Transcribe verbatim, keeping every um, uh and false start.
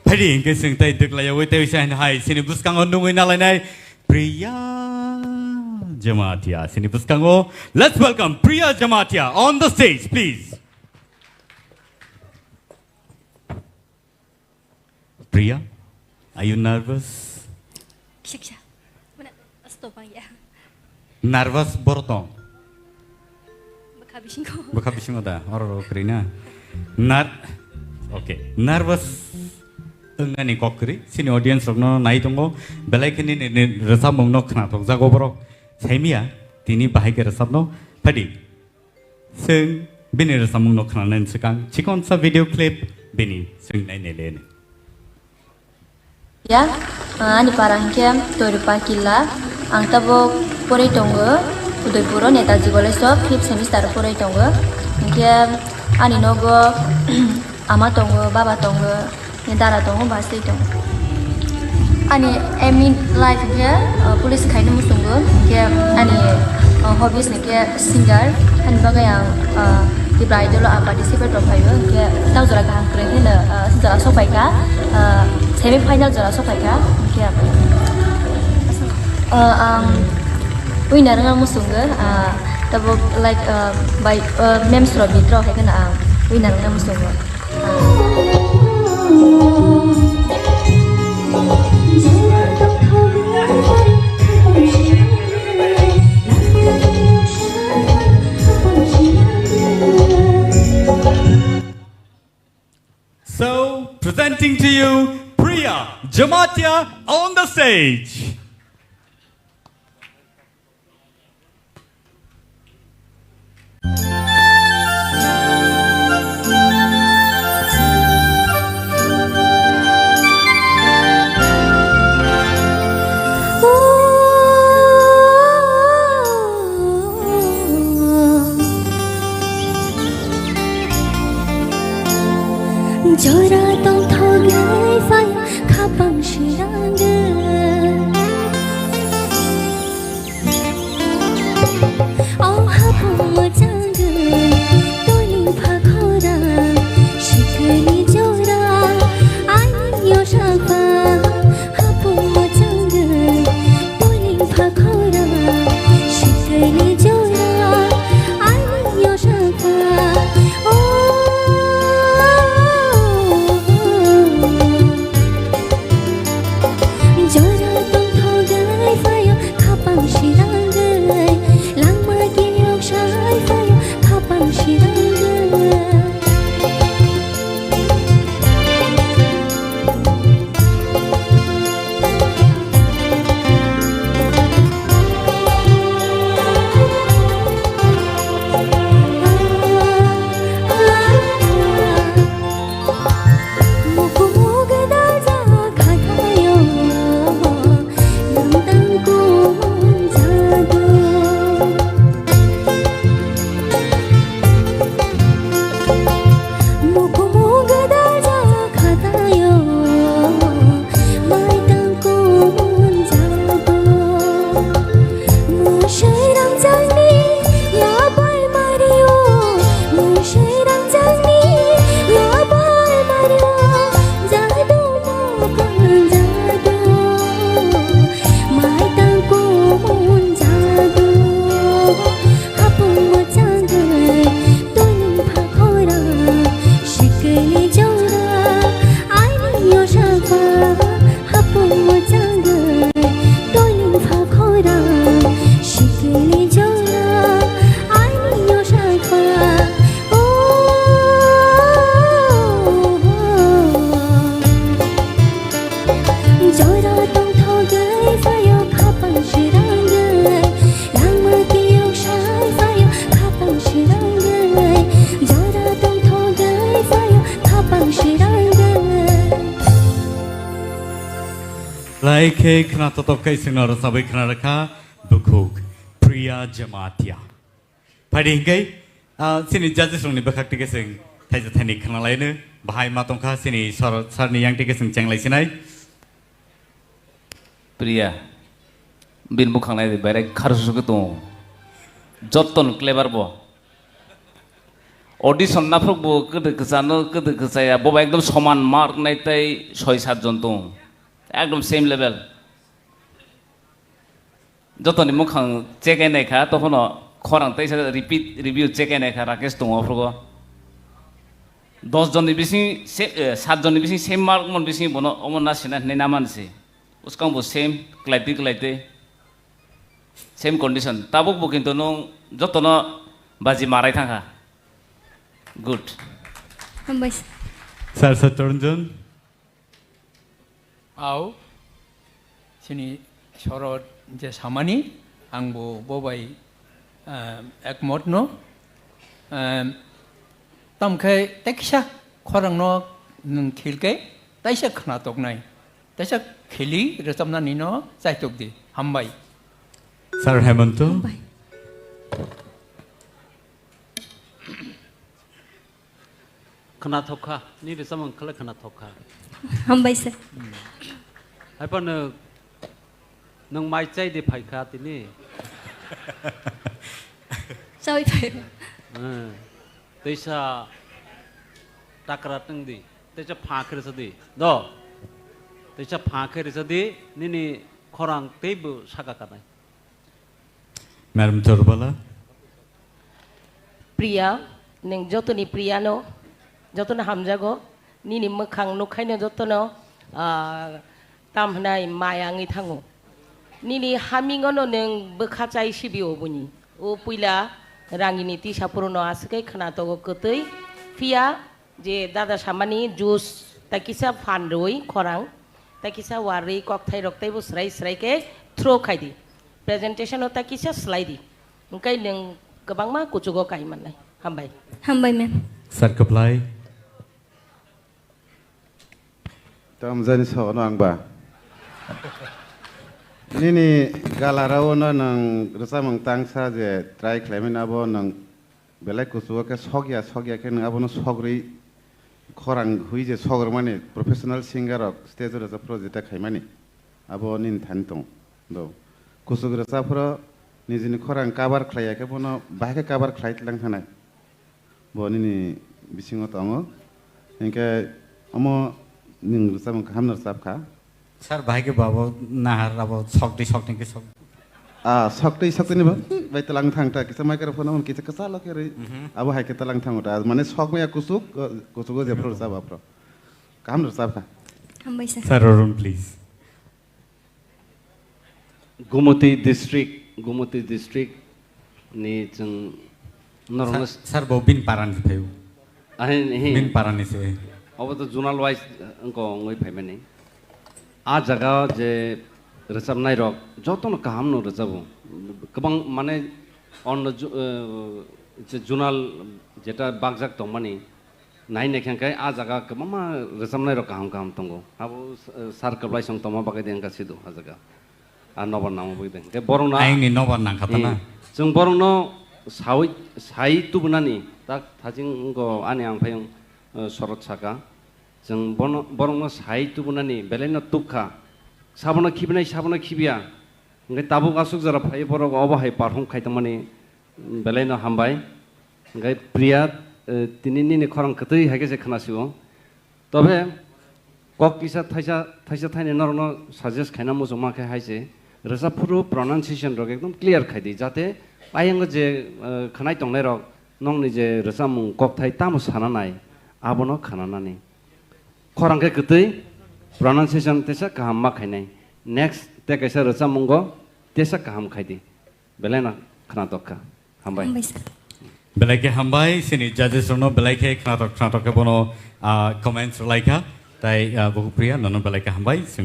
Phaidi hinkhe chwng tei dwklaiyawi tei uisa hai sini bwskango nungwi nalainai Priya Jamatia sini bwskango. Let's welcome Priya Jamatia on the stage, please. Priya, are you nervous? Kisa kisa. Mana stop ang ya. Nervous boro tong. Bwkha bisingo. Bwkha bisingo da, oro ro kwrwi na. Nar-, okay, nervous wngnani kok kwrwi. Chini audience rokno nai tongo. Belai khe nini, nini rwchapmungno khnathokjago borok. Saimiya, tini bahai khe rwchapno. Phaidi. Chwng bini rwchapmungno khnanani swkang chikonsa video clip bini chwng nainai le. Ya, ani para hinkhe Toirupa Killa. Ang tabuk porwi tongo Udaipuro Netaji College o fifth semester o porwi tongo. Hinkhe ani nogo ama tongo, baba tongo. Dara tongo, bus twi tongo. Ani aim in life hinkhe, uh, police khaina muchungo, hinkhe ani, uh, hobbies hinkhe singer, ani bagwi ang, uh, Tipra Idol o ang participate rok phaio, hinkhe tang jora kaham kwrwi hino, uh, jora sokphaikha, uh, semi final jora sokphaikha, hinkhe, uh, ang winner wngna muchungo, uh, tabuk like, uh, by, uh, memes rok bit rok hai kheno ang winner wngna muchungo. So, presenting to you, Priya Jamatia on the stage. Jora tongthogwi phai khapang sirangwi. O hapung mwchangwi toiling pha khorang sikini jora ani yosakha. Hapung mwchangwi toiling pha khorang sikini jora ani yosakha. O Jora tongthogwi phaio khapang sirangwi, langma kiyok sai phaio khapang sirangwi. Mwsai rangchakni yabai mario, mwsai rangchakni yabai mario, jadu mokang jadu, maitang kumun jadu, hapung mwchangwi toiling pha khorang, sikini jora, aini yosakha. Hapung mwchangwi toiling pha khorang, sikini jora, aini yosakha. O, jora tongthogwi phaio khapang sirangwi, langma kiyok sai phaio khapang sirangwi, jora tongthogwi phaio khapang sirangwi. Lai khe khna totok khe singno rwchabwi khna rwkha bukhuk Priya Jamatia. Phaidi hinkhe, ah, chini judges rokni bwkhak tike chwng thaisa thaini khna laino bahai ma tongkha chini sor-, sarni yang tike chwng chenglai sinai. Priya, bini bukhang nai di, berai kharsu khe tongo. Jotton clever bo. Audition naphuk bo kwdwi kwchano, kwdwi kwchaya, boba ekdom soman mark nai tei soi sat jon tongo. Ekdom same level. Jotoni mukhang check nai kha, tokhono khorang teisa repeat review check nai kha, Rakesh tongo aphrugo. Dos jonni bising se, eh, sat jonni bising same mark mon bising bono omo na sina hinwi naman se. Uskang bo same, kwlaitwi kwlaitwi. Same condition. Tabuk bo kintu nung jotono baji marai thangkha. Good. Hambai. Sir Satyaranjan. Au, chini sorot je samani, ang bo bobai, ah, ekmot no. Ah, tamkhe teksa khorang no nung khilke, taisa khna toknai. Teisa kheli rwchapnani no chaitok di. Hambai. Sir Hemanto. Hambai. Khwnathok kha, ni rwchapmung khlai khwnathok kha. Hambai sir. Haiphano nwng mai chai di phai kha tini. Chawi phai. Hmm. Teisa takra tong di. Teisa pha khe rwsa di. Do. Teisa pha khe rwsa di. Nini khorang teibo saka kanai. Madam Torbala. Priya, nwng jotoni Priya no, jotono hamjago. Nini mwkhang nukhaino jotono, ah, tam hwnai maya wngwi thango. Nini hamingo no nwng bwkha chai sibi oboni. O puila rangini tisa purono aswk khe khwna togo kwtwi. Phiya je dada samani juice ta kisa phan rwi khorang, ta kisa warwi kokthai rok teibo srai srai khe throw khai di. Presentation o ta kisa slai di. Hwnkhe nwng kwbangma kuchugo kai mannai. Hambai. Hambai, ma'am. Sir Kwplai. Tamjani sono ang ba. Nini galarao no nwng rwchapmung tangsa je try khlaimani abo nwng belai kuchugo khe sokya, sokya khe nwng abono sogrwi khorang hui je sogrwmani professional singer rok stage o rwchapphuru jeta khaimani abo nini thani tongo. Do kuchuk rwchapphuru nijini khorang cover khlaiya khe bono bahai khe cover khlai tlang thanai. Bo nini bisingo tongo. Hinkhe omo nwng rwchapmung kaham no rwchap kha. Sir, bahai khe bo abo nahar abo sokdi sokdi khe sok. Ah, sokdi sokdi ni bo bai talang thang ta kisa microphone on kisa kisa lo khe rwi. Mhm. Abo hai khe talang thang ta mane sok maya kusuk, kusugo je phru rwchap aphro. Kaham rwchap kha. Hambai sir. Sir, Arun, please. Gumoti district, Gumoti district ni chwng norokno Sir, sir, bo bin parani se phaio. Ahin, hin. Bin parani se. Obo to zonal wise wngko wngwi phaimani. A jaga je rwchapnai rok jotono kaham no rwchabo. Kwbang mane onno ju-, eh, je zonal jeta bakjak tongmani, nai naikha khe a jaga kwbangma rwchapnai rok kaham kaham tongo. Abo, eh, sir Kwplai song tongma bagwi de wngkha sido a jaga. A nobar nangma bagwi de. Hwnkhe borokno ayangni nobar nangkha ta na? Hmm. Chwng borokno sawi, sai tubunani tak thaching wngkho ani ang phai wng, eh, sorot saka. Chwng bono, borokno sai tubunani belaino tukha. Sabono khibinai, sabono khibiya. Hwnkhe tabuk aswk jora phai borok obo hai perform khai tongmani. Belaino hambai. Hwnkhe Priya, eh, tini nini khorang kwtwi hai khe se khwnasio. Tobe kok kisa thaisa, thaisa thaini norokno suggest khaina muchungma khe hai se, rwchap phuru pronunciation rok ekdom clear khai di, jate ayang je, eh, khwnai tongnai rok nokni je rwchapmung kokthai tamo sana nai, abono khwnanani. Khorang khe kwtwi, pronunciation tesa kaham ma khainai. Next te kaisa rwchapmungo tesa kaham khai di. Belai no khwnatok kha. Hambai. Hambai sir. Belai khe hambai, sini judges rokno belai khe khwnatok khwnatok khe bono, ah, comments rwlai kha. Tai, ah, Buku Priya, nono belai khe hambai, sini